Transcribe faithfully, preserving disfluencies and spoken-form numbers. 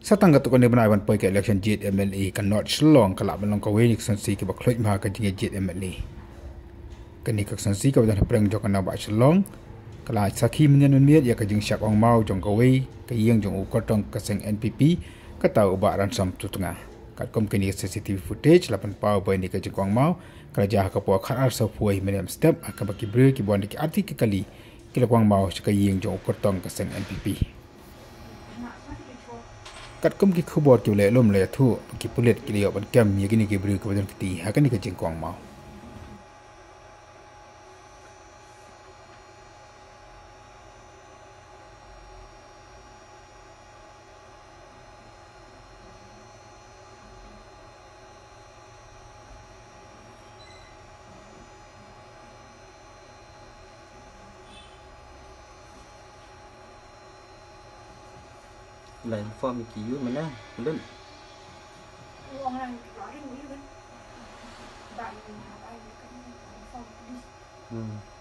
Sa tang katto katne bnai ban poi ka election jied M L A, ka North Shillong ka lah ban long kawei na ki constituency kiba khluit bha ha ka jingïaid jied M L A. Kane ka constituency kaba don hapdeng jong ka nongbah Shillong ka la sakhi mynnin mynmiet ïa ka jingshah kongmaw jong kawei ka ïing jong u kyrtong ka seng N P P, kata u Bah Ransom Tutnga. Katkum kane ka C C T V footage la pynpaw ba ïa kane ka jingkongmaw ka la jia ha ka por khatar sawphew wei minit mynstep, ha kaba ki briew kiba wan da ki artylli ki kali ki la kongmaw sha ka ïing jong u kyrtong ka seng N P P. Katkum ki khubor kiba la ïalum la ïathuh, ki pulit ki la ïoh ban kem ïa kine ki briew kiba don kti ha kane ka jingkongmaw. La inform ki ïa u mynne, Lut. Hmm.